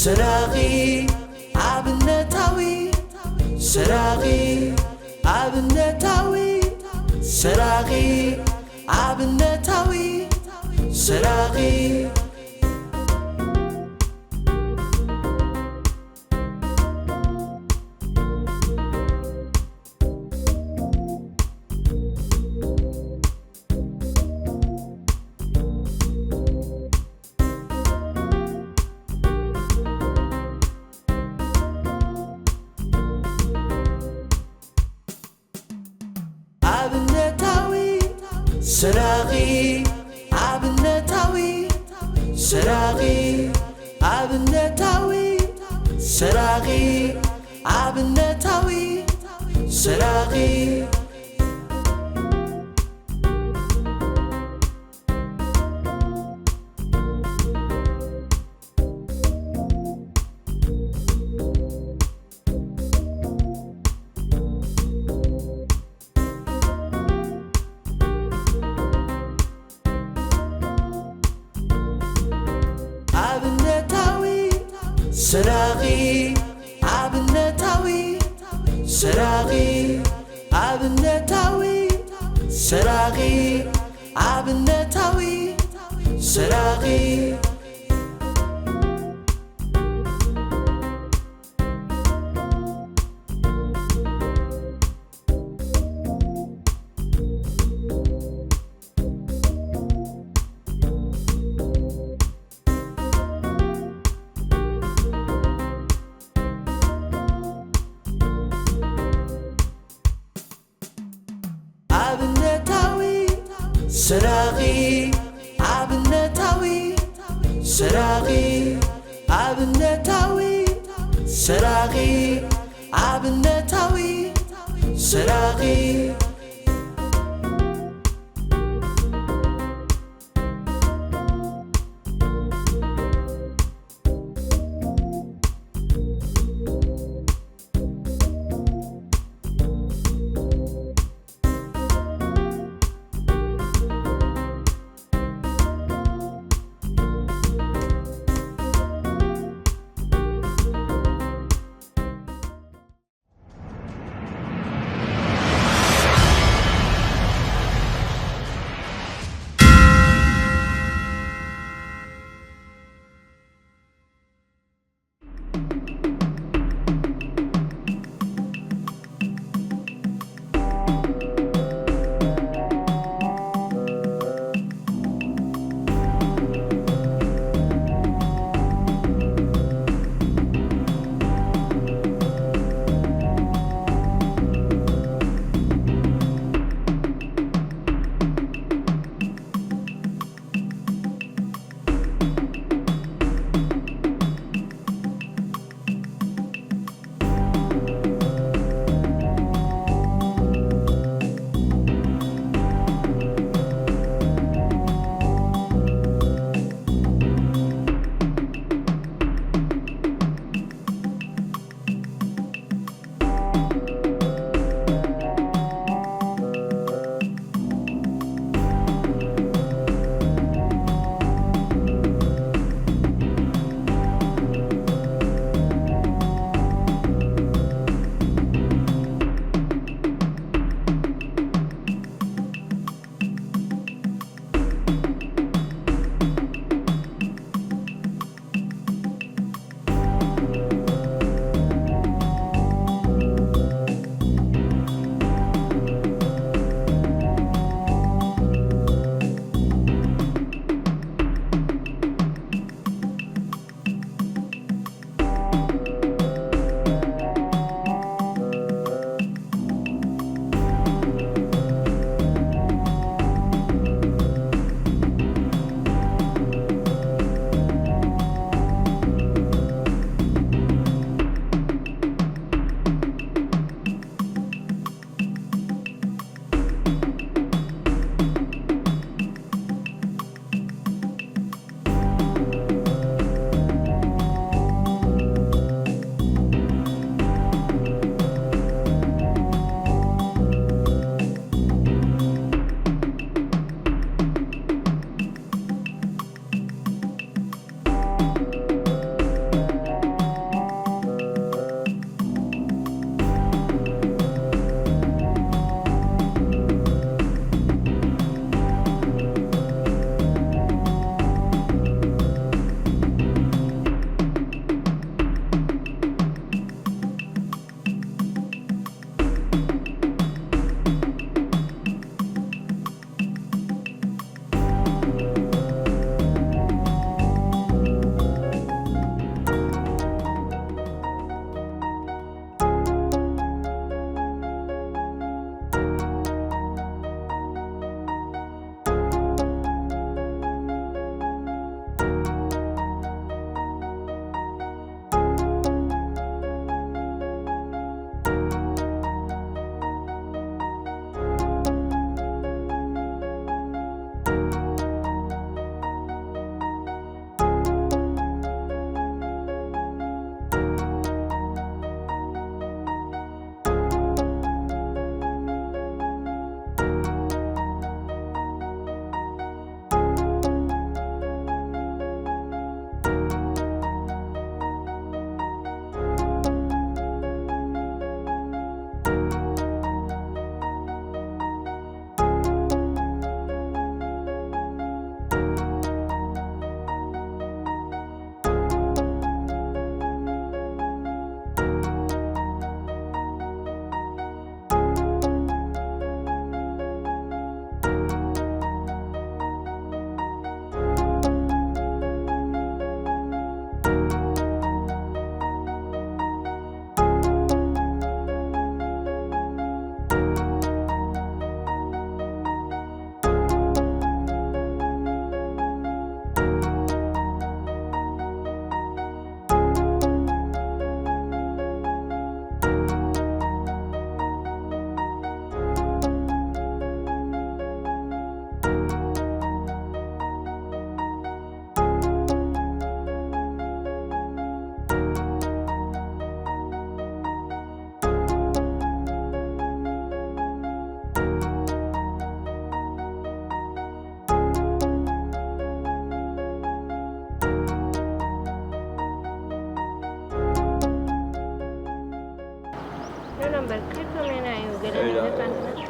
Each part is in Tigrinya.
ስራቒ ኣብነታዊ፣ ስራቒ ኣብነታዊ፣ ስራቒ ኣብነታዊ፣ ስራቒ። ኣብነታዊ፣ ስራቒ ኣብነታዊ፣ ስራቒ ኣብነታዊ፣ ስራቒ ኣብነታዊ፣ ስራቒ። ኣብነታዊ፣ ስራቒ ኣብነታዊ፣ ስራቒ ኣብነታዊ፣ ስራቒ ኣብነታዊ፣ ስራቒ። ኣብነታዊ፣ ስራቒ ኣብነታዊ፣ ስራቒ ኣብነታዊ፣ ስራቒ ኣብነታዊ፣ ስራቒ።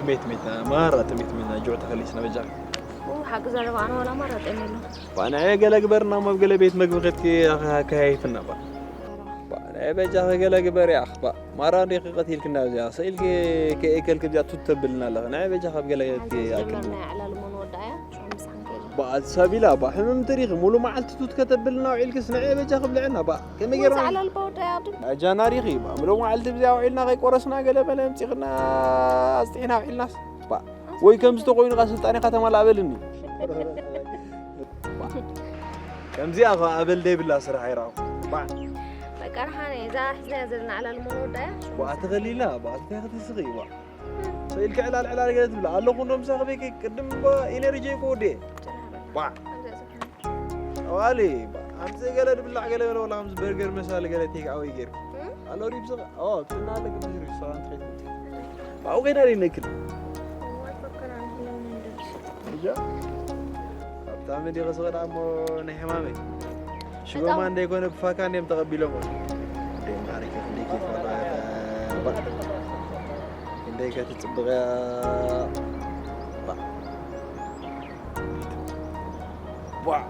ጥሜት ሜትና ማራ ጥሜት ሜትና ጆ ተኸሊስና በጃ። ኡ ሓቂ ዘረባ ኣነ ዋላ ማራ ጠሚሉ። ባና ገለ ግበርና መብ ገለ ቤት መግቢ ከትኪ ኣኸያይፍና ባ። ባና በጃ ገለ ግበር ያኽ ባ። ማራ እንዴ ቀቲልክና እዚኣ ሰኢልኪ ከኤከልክ እዚኣ ቱት ተብልና ኣለኸ። ናይ በጃ ካብ ገለ ከትኪ ኣክል። ናይ ዕላል ሞን ወዳያ። ባኣ ሰቢላ ባ ሕምም ትሪኺ ሙሉ መዓልቲ ቱት ከተብልና ውዒልክስ ንዐ በጃ ክብልዐና ባ ከመይ ጌርና? ዛዕላል ባወዳያ ድም። ኣጃና ሪኺ ባ ሙሉ መዓልቲ ብዚኣ ውዒልና ከይቆረስና ገለ መለ ኣምጺኽና ኣስጢሕና ውዒልናስ ባ ወይ ከምዚ ተኮይኑ ካ ስልጣኔ ከተማ ላበልኒ። ከምዚኣ ኸ ኣበል ደይብላ ስራሕ ኣይረኣኹ። ባ በቃ ረሓነ እዛ ሒዝናያ ዘለና ዕላል ሞን ወዳያ። ባኣ ተኸሊላ ባኣ እንታይ ክትስኺ ባ ሰኢልኪ ዕላል ዕላል ገለ ትብላ ኣለኹ እንዶ ምሳኺ ቤኪ ቅድም እባ ኢነርጂ እኮ ወዲኤ። ባ ኣዋሊ ኣምዚ ገለ ድብላዕ ገለ ገለ ወላ ከምዚ በርገር መሳሊ ገለ ቴክ ኣወይ ጌርኪ ኣሎ ሪብስ ኦ ብትና ኣለኪ ብዙ ሪብስ ሰላም ትኸይድ ኣብኡ ከይዳ ይነክል እያ ኣብታ መዲ ከስቐዳ እሞ ናይ ሕማመይ ሽጎማ እንደይኮነ ብፋካ እንዲም ተቐቢሎሞ ደይ ማሪከ ክንደይ ኬፍ ኣለዋ ክንደይ ከ ትጽብቕ እያ ቧዕ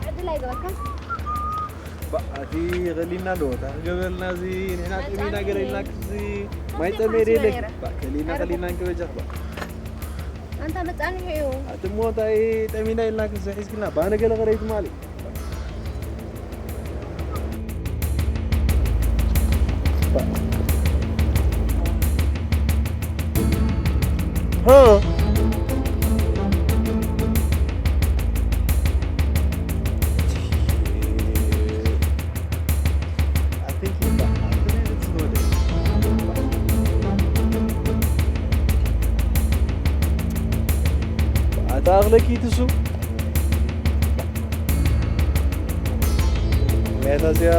ዕድል ኣይገበርካን? ባእ፣ ኣቲ ቐሊልና ዶ? እታ ክገበልና እዚ ንሕና ጠሚና ገለ ኢልና ክዚ ማይ ጸሜ ደይለክ። ባእ፣ ከሊና፣ ከሊና እንክበጃኽ ባእ። ኣንታ መጻንሒ እዩ። ኣቲ እሞ እንታይ ጠሚና ኢልና ክዚ ሒዝክና? ባነ ገለ ቐረይ ትማሊ። ኣታ ኣኽለኪ ትሱ ሜታ እዚኣ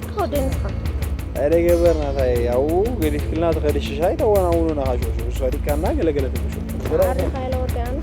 ከወደይ ንስኻ ኣረ ገበርና እንታይ ኣብኡ ገዲፍክልና ትኸዲ ሽሻይ ተወናውኑና ካሾ ሽሻ ዲካና ገለገለ ትብሹ ዓርኻ ኢለ ወደኣና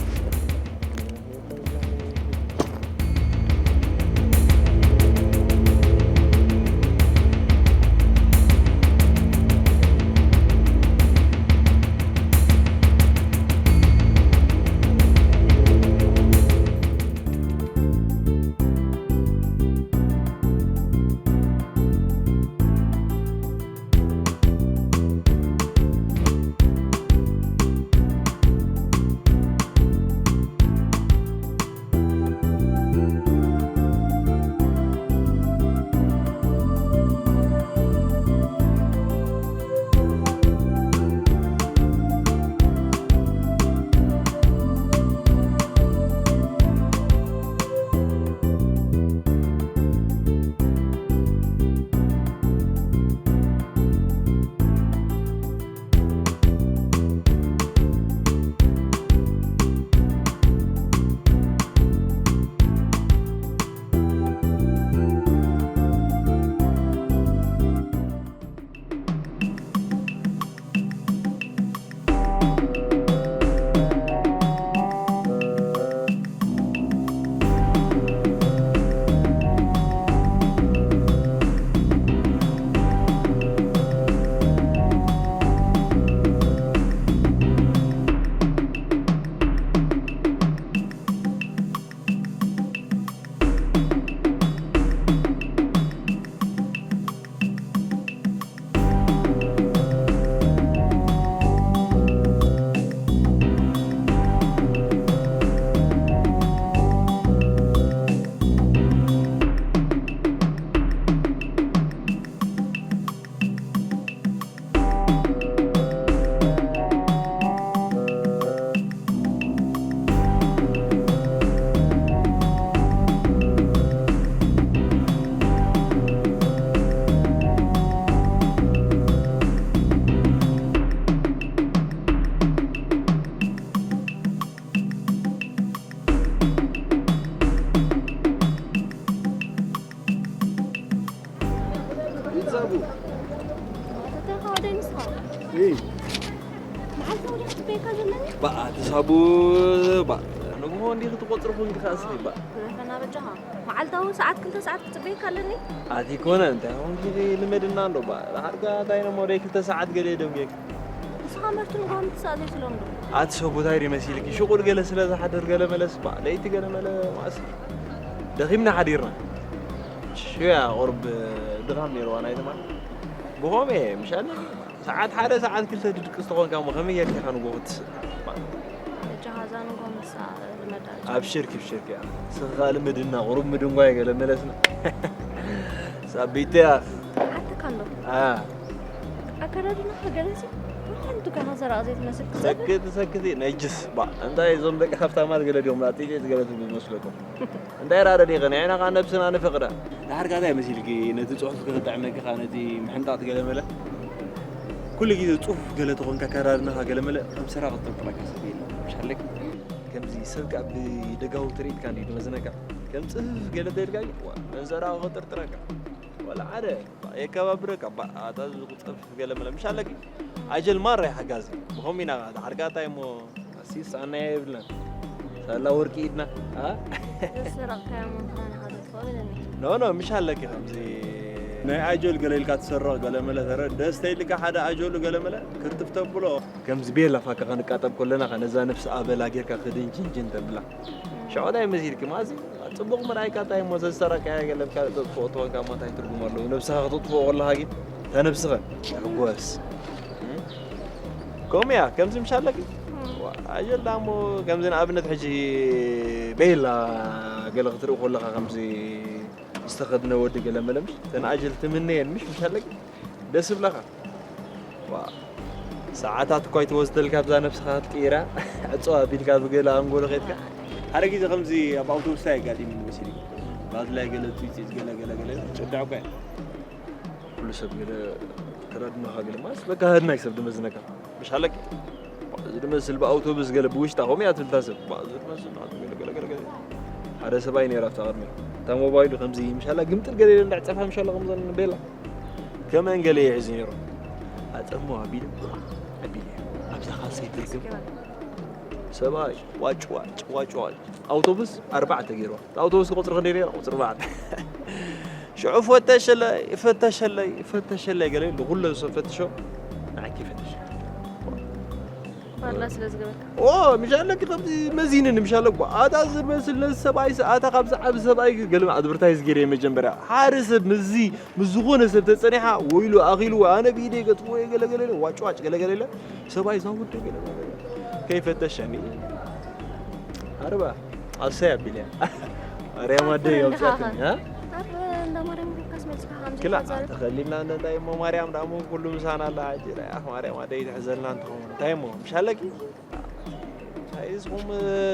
ሳቡ። ኣታ ወደ ንስኻ። እይ። መዓልታዊ ዲኻ ትጽበየካ ዘለኒ? ባ፣ ኣቲ ሳቡ፣ ባ፣ ንግሆ እንዲኺ ትቆጽሪ ኮንኪ ከኣ እስኺ፣ ባ። ረፈና በጃኻ። መዓልታዊ ሰዓት ክልተ ሰዓት ክጽበየካ ኣለኒ? ኣቲ ኮነ፣ እንታይ ኮንኪ ልመድና እንዶ፣ ባ። ደሓር ከኣ እንታይ ነሞ ደይ ክልተ ሰዓት ገለ ደንጌክ። ንስኻ መርቱ ንግሆ ምትሳእ ዘይትሎም ዶ? ኣቲ ሳቡ፣ እንታይ ድዩ መሲልኪ? ሽቁል ገለ ስለ ዝሓድር ገለ መለስ፣ ባ፣ ለይቲ ገለ መለ፣ ማእሲ። ደኺምና ሓዲርና። ሽያ ቁርብ ድኻም ነይርዋ ናይ ትማል። ብኸምኡ እየ፣ ምሻለ ሰዓት ሓደ ሰዓት ክልተ ድድቅስ ተኾንካ እሞ ከመይ ጌርካ ኢኻ ንጎ ክትስእ? በጃኻ እዛ ንጎ ምሳ ልመዳ። ኣብሽርኪ፣ ኣብሽርኪ እያ። ስኻ ልምድና፣ ቁሩብ ምድንጓይ ገለ መለስና። ሳቢተ እያ። ሓተካ ኣሎ። አ። ኣከዳድናኻ ገለሲ፣ ኩሉ ከኻ ሰራቕ ዘይትመስል ክትሰግር። ሰክት፣ ሰክት፣ ነጅስ። ባ፣ እንታይ እዞም ደቂ ሃብታማት ገለ ድዮም ላጢጢት ገለ ትብሉ ዝመስለኩም? እንታይ ራደ ዲኸ? ንሕና ኸዓ ነብስና ንፈቕዳ። ድሓር ከኣ እንታይ መሲልኪ? ነቲ ጽሑፍ ክጥዕመኪ ኸዓ ነቲ ምሕንጣጥ ገለመለ። ኩሉ ግዜ ጽፉፍ ገለ ተኾንካ፣ ኣከዳድናኻ ገለመለ፣ ከም ሰራቒ ዝጥርጥረካ ሰብ የለን። ምሽ ኣለኪ? ከምዚ ሰብ ከኣ ብደጋዊ ትርኢትካ እንድዩ ዝመዝነካ። ከም ጽፍፍ ገለ ተይልካ፣ ዋ፣ መን ሰራቒ ክጥርጥረካ? ዋላ ሓደ፣ የከባብረካ። ባ፣ ኣታ ዝቁጸፍ ገለመለ። ምሽ ኣለኪ? ኣጀል ማራ እዩ ሓጋዚ። ብኸምኡ ኢና፣ ድሓር ከኣ እንታይ እሞ ኣሲስ ኣናያ የብልናን። ሳላ ወርቂ ኢድና፣ ኣ? ዘሰረቕካዮ ምዃን ኢኻ ዘጥፍኦ በለኒ። ኖ፣ ኖ፣ ምሽ ኣለኪ ከምዚ ናይ ኣጆል ገለ ኢልካ ትሰርቕ ገለ መለ ተረ-፣ ደስ ተይልካ ሓደ ኣጆሉ ገለ መለ ክርትፍ ተብሎ። ከምዚ ቤላ ፋካ ከንቃጠብ ከለና ከ ነዛ ነፍሲ ኣበላ ጌርካ ክድንጅንጅን ተብላ። ሽዑ እንታይ መሲልኪ ማዚ? ጽቡቕ ምርኣይካ እንታይ እሞ ዘዝሰረቕካዮ ገለ ብካልእ ዘጥፍኦ ተኾንካ እሞ እንታይ ትርጉም ኣለዎ? ነብስኻ ክተጥፍኦ ከለኻ ግን እታ ነብስኻ ትሕጎስ። እም? ከምኡ እያ፣ ከምዚ ምሽ ኣለኪ? እም። ዋ፣ ኣጀል ዳሞ ከምዚ ንኣብነት ሕጂ ቤላ ገለ ክትርኢ ከለኻ ከምዚ ዝተኸድነ ወዲ ገለ መለ ምሽ? እተን ኣጀል ትምነየን ምሽ? ምሽ ኣለኪ? ደስ ይብለኻ? ዋ፣ ሰዓታት እኳ ኣይትወስደልካ ብዛ ነብስኻ ክትቅይራ፣ ዕጾ ኣቢልካ ብገለ ኣንጎሎ ኸይድካ። ሓደ ግዜ ከምዚ ኣብ ኣውቶቡስ እንታይ ኣጋጢሙኒ መሲልኪ? ባድላይ ገለ ጺጺጽ ገለ ገለ ገለ ጭዳዕ እኳ እያ። ኩሉ ሰብ ገለ ከዳድኖኻ ገለ ማለት በቃ ህድናይ ሰብ ድመዝነካ። ምሽ ኣለኪ? እዚ ድመስል ብኣውቶቡስ ገለ ብውሽጣ ከምኡ እያ ትብል እታ ሰብ። እዚ ድመስል ናቱ ገለ ገለ ገለ ገለ። ሓደ ሰብኣይ ነይራ ኣብታ ቅድሚ። እታ ሞባይሉ ከምዚ ምሽ ኣላ ግምጥል ገለ ኢለ እንዳዕጸፋ ምሽ ኣላ ከምዘን ቤላ። ከመን ገለ ይሕዝ ነይሩ። ኣጸሞ ኣቢሉ፣ ኣቢሉ። ኣብዛ ካልሰይ ትርግም። ሰብኣይ ዋጭ ዋጭ ዋጭ ዋጭ። ኣውቶቡስ ኣርባዕተ ገይርዋ። ኣውቶቡስ ቁጽሪ ክንደይ ነይራ? ቁጽሪ ኣርባዕተ። ሽዑ ፈተሸለይ፣ ፈተሸለይ፣ ፈተሸለይ ገለ ኢሉ ኩሉ ሰብ ፈትሾ። ንዓኪ ፈተሸ። ዋላ ስለ ዝገበርካ። ኦ፣ ምሽ ኣለኪ ከምዚ መዚንኒ ምሽ ኣለኩ። ኣታ ዝመስል ነዚ ሰብኣይ ስ-፣ ኣታ ካብዚ ዓቢ ሰብኣይ ገለ ኣድቨርታይዝ ገይረ እየ መጀመርያ። ሓደ ሰብ ምስዚ፣ ምስ ዝኾነ ሰብ ተጸኒሓ፣ ወይሉ ኣኺሉ፣ ኣነ ብኢደይ ገጥፍዎ እየ ገለ ገለ ኢለ፣ ዋጭ ዋጭ ገለ ገለ ኢለ፣ ሰብኣይ ዛውደ ገለ ገለ ኢለ። ከይፈተሸኒ። ኣርባ፣ ኣሰይ ኣቢለ እያ። ማርያም ኣደይ ኣውፅኣትኒ፣ ኣ? ኣብ እንዳ ማርያም ገብርካስ መፂኻ ከምዚ ክላ፣ ተዛረብ። ተኸሊልና እንደ እንታይ እሞ ማርያም ዳሞ ኩሉ ምሳና ኣላ፣ ሕጂ ዳ፣ ኣኽ ማርያም ኣደይ ትሕዘልና እንትኸውን። እንታይ እሞ፣ ምሽ ኣለኪ? ኣይ፣ ንስኹም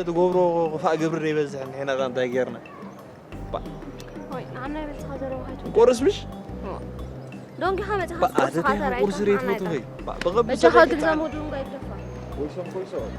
ትገብሮ ክፋእ ግብሪ ዶ ይበዝሕ? ንሕና ኸ እንታይ ጌርና? ባ። ሆይ፣ ንዓና ይበልጽኻ ዘረባ ከይትውድእ። ቁርስ ምሽ? ኦ። ዶንጊኻ መጺኻ ባ፣ ትቁርስ ኣተተ ኻ ተራይ ቁርስ ሬት ንዓና ሞቱ ይታ። ኸይ? ባ፣ ብቐብ በጃኻ ሰበይ ግዛ ጣል። ሞዱ እንኳ ይደፋ። ኮይሶም፣ ኮይሶም።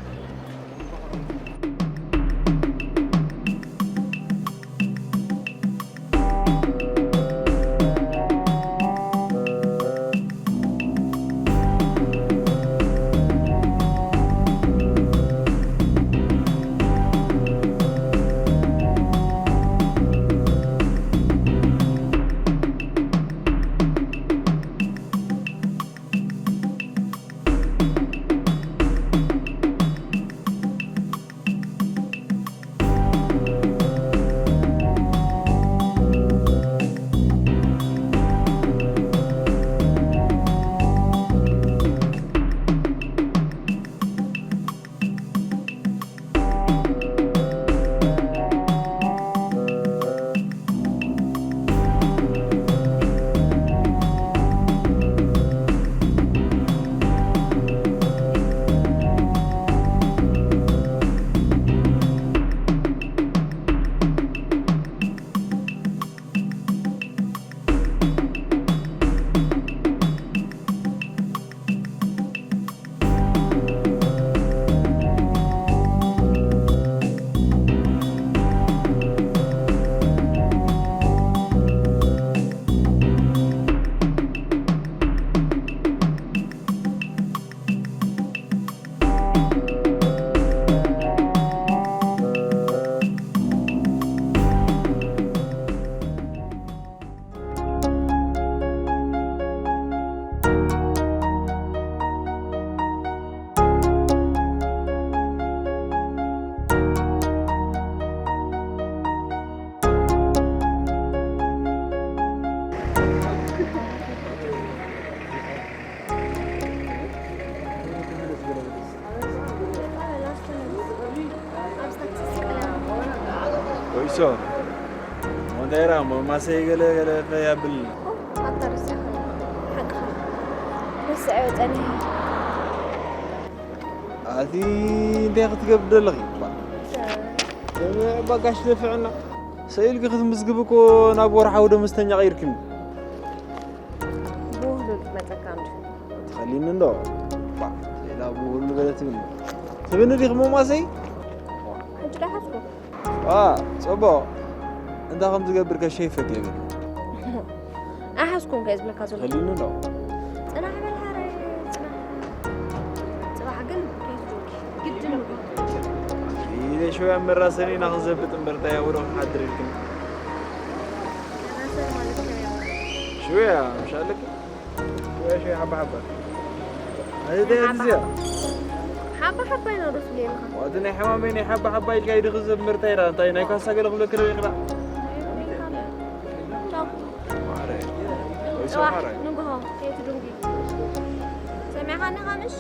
ወይሶ፣ ሞንቴራ፣ ሞማሰይ ገለ ገለ ፈይ ኣብልኒ። ኣታ ረሲዕካ። ሓቅኻ። ረሲዐዮ ጸኒሐ። ኣቲ እንታይ ክትገብሪ ደለኺ? ባጋሽ ደፍዕና። ሰኢልኪ ክትምዝግብ እኮ ናብ ወርሓዊ ደመስተኛ ቀይርክኒ። ብውህሉል ክትመጸካ እንጂ። ትኸሊኒ እንዶ። ባ፣ ሌላ ብውህሉል በለ ትብልኒ። ትብልኒ ዲኺ ሞማሰይ? ሕጂ ዶ ሓዝኩ? ዋ፣ ጽቡቕ። እንታይ ከም ዝገብር ከ ሸይፈክ የብል። ኣይሓዝኩን ከ ዝብለካ ዘሎ። ትኸሊኒ እንዶ። ጽናሕ በል ሓራይ፣ ጽናሕ። ጽባሕ ግን ከይትደልኪ፣ ግድን እኮ። ኢለ ሽወያ መራሰኒ ናኽዘብጥ እምበር እንታይ ኣብሮ ክሓድር ኢልክኒ? መራሰኒ ማለት ከመይ ማለት? ሽወያ፣ ምሽ ኣለኪ? ሽወያ፣ ሽወያ፣ ሓባ ሓባ። ኣይ፣ እንታይ ሓባ እዚኣ? ሓባ። ሓባ ሓባ ኢና ዶ ትብለኒ ኢኻ? ዋቲ ናይ ሕማመይ ናይ ሓባ ሓባ ኢልካ ኢድኺ ዘምር እንታይ ኢላ? እንታይ ናይ ካሳ ገለ ክብለኪ ዶ ኢኽላ? ቻው። ማረ። ወይ ሰው ጽባሕ ማረ። ንግሆ ከይትድንጉ። ሰሚዕኻኒ ኢኻ ምሽ?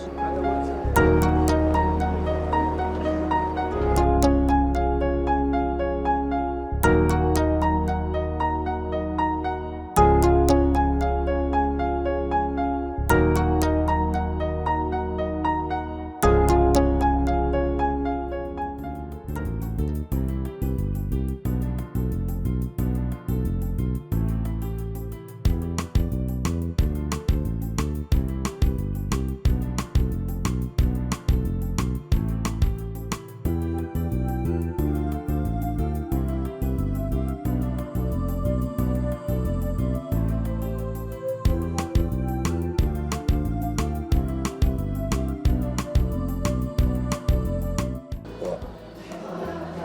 ዋ፣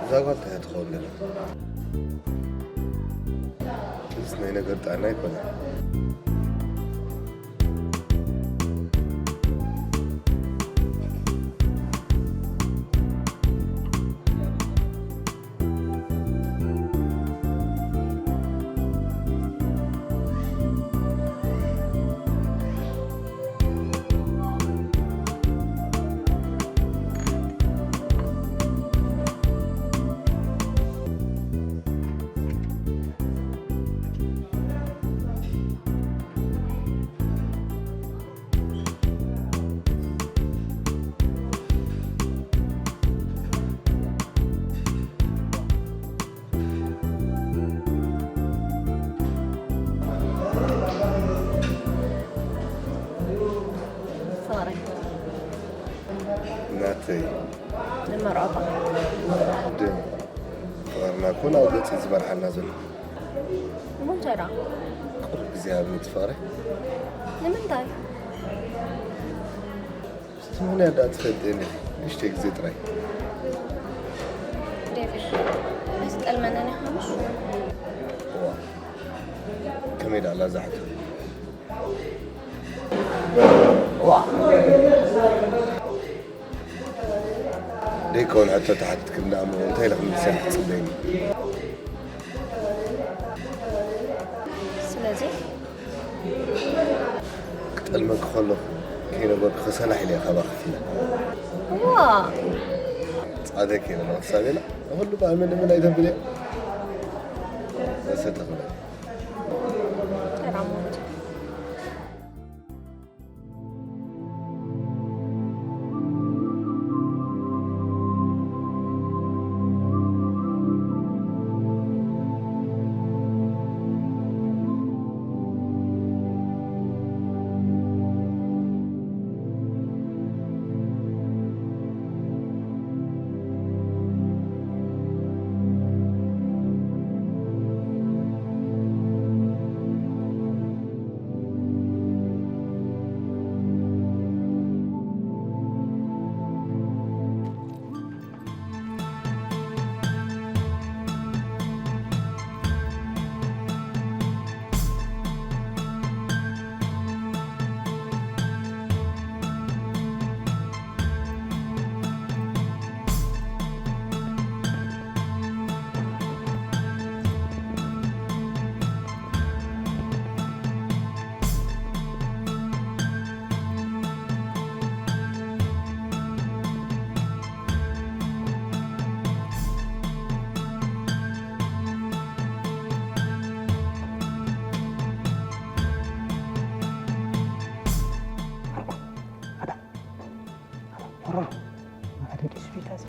እዛ ጓል እንታይ ትኸውን ገለ? እዚ ናይ ነገር ጥዕና ኣይኮነን። ናተይ ንመርዖባ። ፍቕርና እኮ ናብ ገጽ እዩ ዝመርሓና ዘሎ። እሞ እንታይ ደኣ? ቁሩብ ግዜ ሃብኒ እቲ ፍቕረይ። ንምንታይ? እቲ ምኽንያት ደኣ ትፈልጥኒ ኢኺ፣ ንእሽተይ ግዜ ጥራይ። ዴቪድ፣ ኣይትጠልመንን ኢኻ ምሽ? እዋ፣ ከመይ ደኣ ኣላ እዛ ሕቶ? እዋ። ደይከውን ሕቶ ተሓቲትክኒ ደኣ እሞ እንታይ ኢለ ክምልሰልኪ ትጽበይኒ? ስለዚ? ክጠልመኪ ከለኹ ከይነገርኩ ከሰላሕ ኢለ እየ ካባኺ ክፍለ። እዋ! ጻደኪ እየ ዘለኹ ሳቤላ። ንኹሉ ብኣመን እመን ኣይተብልየ። መሰተኽለ። ሰላም ማለት። ኣታ ደቂሱ ቢታ እዚ።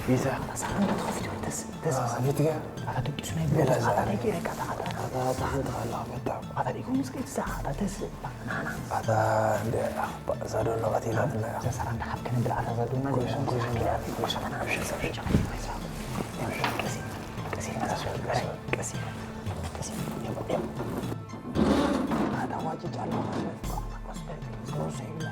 ቢታ። ኣታ ሳዕን ተኸፊቱ፣ ተስ-፣ ተስ-፣ ኣታ ደቂሱ ናይ ቤላ እዛ ኣታ ደቂ ረካ፣ ኣታ፣ ኣታ፣ ኣታ፣ ኣታ ሓንቲ ኣላ፣ በጣም። ኣታ ደቂ ምስ ከይት እዛ፣ ኣታ ተስ-፣ ናና። ኣታ እንደ፣ ኣኽባ፣ እዛ ዶ ነቐት ኢላትና እያ። እዛ ሰራ እንዳ ሓብ ከነብል ኣታ እዛ ዶ ና ኮይና፣ ኮይና፣ ኮይና፣ ኮይና፣ ኮይና፣ ኮይና፣ ቀስ ኢልና፣ ቀስ ኢልና፣ ቀስ ኢልና፣ ቀስ ኢልና፣ ቀስ ኢልና፣ ቀስ ኢልና፣ ቀስ ኢልና፣ ኣታ ዋጭ ጫላ፣ ቀስ በል፣ ዝጎርሶ ይብላ።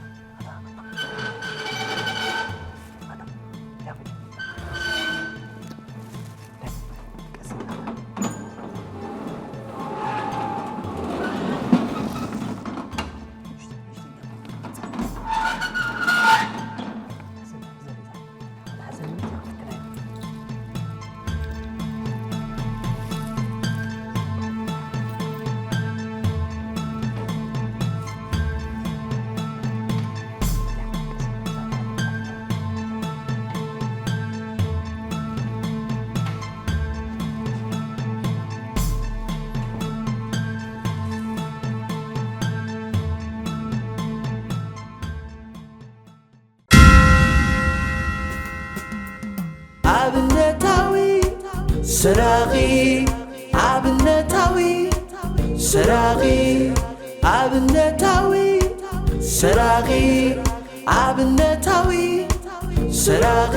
ኣብነታዊ ሰራቒ፣ ኣብነታዊ ሰራቒ፣ ኣብነታዊ ሰራቒ፣ ኣብነታዊ ሰራቒ።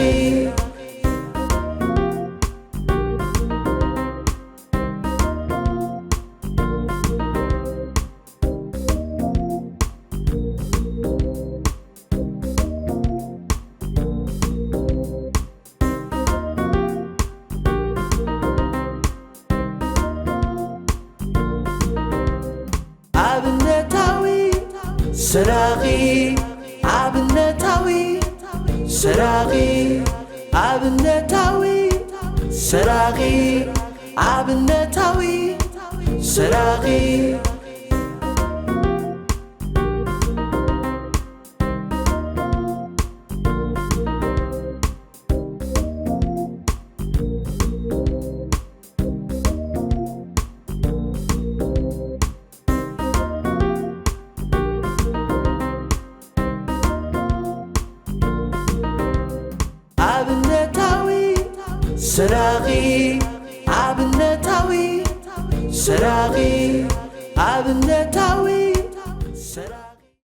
ኣብነታዊ ሰራቒ፣ ኣብነታዊ ሰራቒ፣ ኣብነታዊ ሰራቒ፣ ኣብነታዊ ሰራቒ። ኣብነታዊ ሰራቒ፣ ኣብነታዊ ሰራቒ፣ ኣብነታዊ